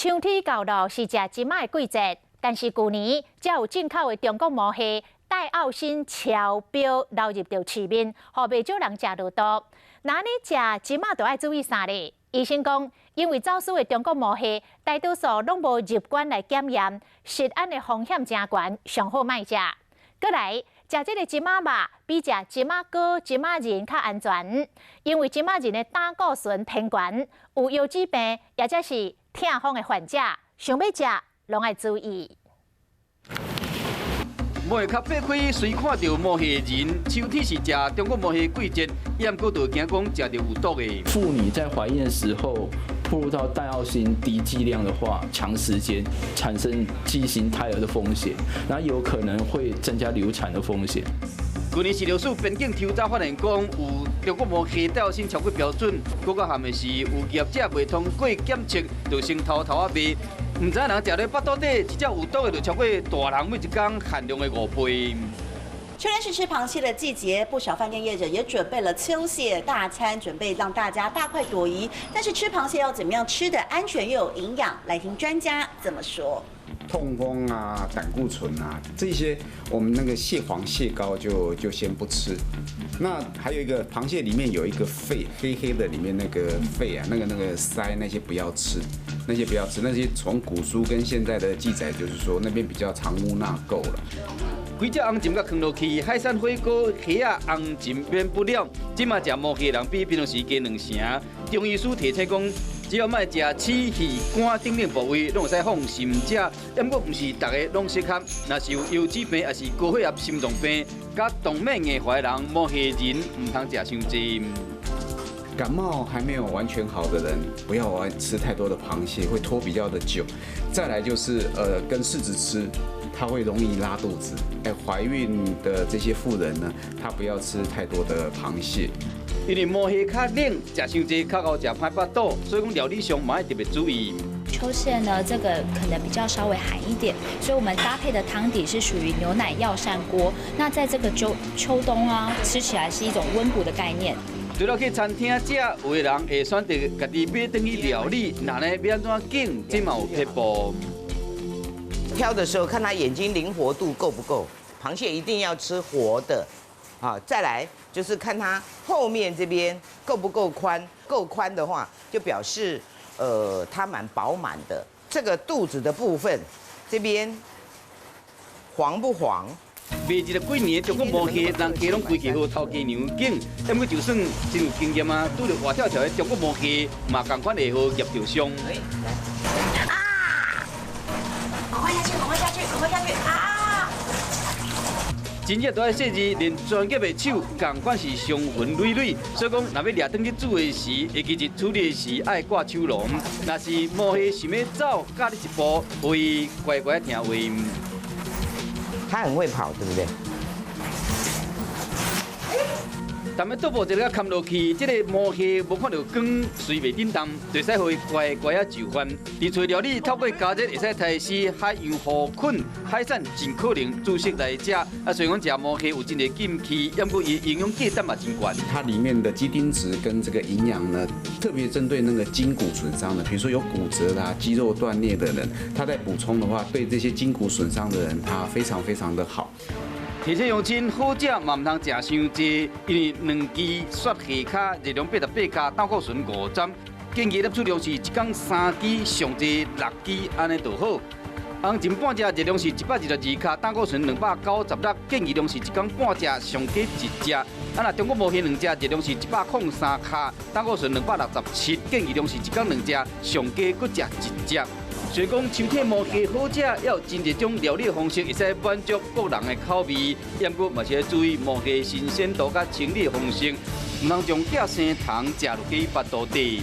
秋天到了是食蟳仔的季節，但是舊年才有進口的中國魔蝦戴奧辛超標流入著市面，予袂少人食落肚。那你食蟳仔就愛注意啥咧？醫生講，因為走私的中國魔蝦大多數攏無入關來檢驗，食安的風險誠懸，上好莫食。閣來，食這個蟳仔肉比食蟳仔膏、蟳仔仁較安全，因為蟳仔仁的膽固醇偏懸，有腰子病抑者是痛風的患者，想欲食攏愛注意。魔蝦殼擘開，隨看著魔蝦仁。秋天是食中國魔蝦季節，毋過就驚講食著有毒的。婦女在懷孕的時候，暴露到戴奧辛低劑量的話，長時間產生畸形胎兒的風險，然後有可能會增加流產的風險。去年食藥署邊境抽查發現，講有中國魔蝦戴奧辛超過標準，閣較譀的是有業者未通過檢測，就先偷偷仔賣。毋知人食咧腹肚底，一隻有毒的就超過大人每一工限量的5倍。秋天是吃螃蟹的季節，不少飯店業者也準備了秋蟹大餐，準備讓大家大快朵頤。但是吃螃蟹要怎麼樣吃得安全又有營養？來聽專家怎麼說。痛風啊、膽固醇啊這些，我們那個蟹黃、蟹膏就先不吃。那還有一個螃蟹裡面有一個肺，黑黑的裡面那個肺啊，那個鰓那些不要吃，那些不要吃。那些從古書跟現在的記載，就是說那邊比較藏污納垢了。規隻紅蟳共囥落去，海產火鍋蝦仔紅蟳免不了。這馬食魔蝦人比平常時加兩成。中醫師提醒講，只要莫食翅、魚肝等等部位，攏會使放心食。毋過毋是逐个攏適合。若是有腰子病，抑是高血壓、心臟病、佮動脈硬化的人，魔蝦仁毋通食傷濟。感冒還沒有完全好的人，不要吃太多的螃蟹，會拖比較的久。再來就是跟柿子吃，它會容易拉肚子。哎，懷孕的這些婦人呢，她不要吃太多的螃蟹。因為魔蝦較冷，食傷濟較會食歹腹肚，所以講料理上嘛愛特別注意。秋蟹呢，這個可能比較稍微寒一點，所以我們搭配的湯底是屬於牛奶藥膳鍋。那在這個秋冬啊，吃起來是一種溫補的概念。除了去餐廳食，有的人會選擇家己買轉去料理，那呢欲按怎揀，這嘛有撇步。挑的時候看他眼睛靈活度夠不夠，螃蟹一定要吃活的，啊，再來就是看它後面這邊夠不夠寬，夠寬的話就表示它蠻飽滿的。這個肚子的部分，這邊黃不黃？賣一個幾年中國魔蝦，人家攏規氣予頭家娘揀，毋過就算真有經驗啊，拄著活跳跳的中國魔蝦，嘛仝款會予夾著傷。啊！趕快下去，趕快下去，趕快下去啊！真正都愛細緻，連專業的手仝款是傷痕累累。所以講，若欲掠轉去煮的時，會記得處理的時愛掛手籠。若是魔蝦想欲走，教你一步，予伊乖乖聽話。他很會跑，對不對？踮咧倒步一个崁落去，這个魔蝦無看著光，隨袂振動，就會使予伊乖乖仔就範。佇厝料理透過加熱，會使刣死海洋弧菌，海產盡可能煮熟來食。啊，雖然講食魔蝦有真濟禁忌，毋過伊營養價值嘛真懸。它裡面的幾丁質跟這個營養呢，特別針對那個筋骨損傷的，比如說有骨折啦、肌肉斷裂的人，他在補充的話，對這些筋骨損傷的人，他非常非常的好。提醒鄉親好食嘛，毋通食傷濟，因為兩支雪蝦跤熱量88卡，膽固醇50，建議攝取量是一工三支，上濟六支，按呢就好。紅蟳半隻熱量是122卡，膽固醇296，建議量是一工半隻，上加一隻。啊，若中國魔蝦兩隻熱量是103卡，膽固醇267，建議量是一工兩隻，上加閣食一隻。雖然講秋天魔蝦好食，也有真濟種料理方式會使滿足各人的口味。毋過嘛是愛注意魔蝦新鮮度佮清理方式，毋通將寄生蟲食入去腹肚底。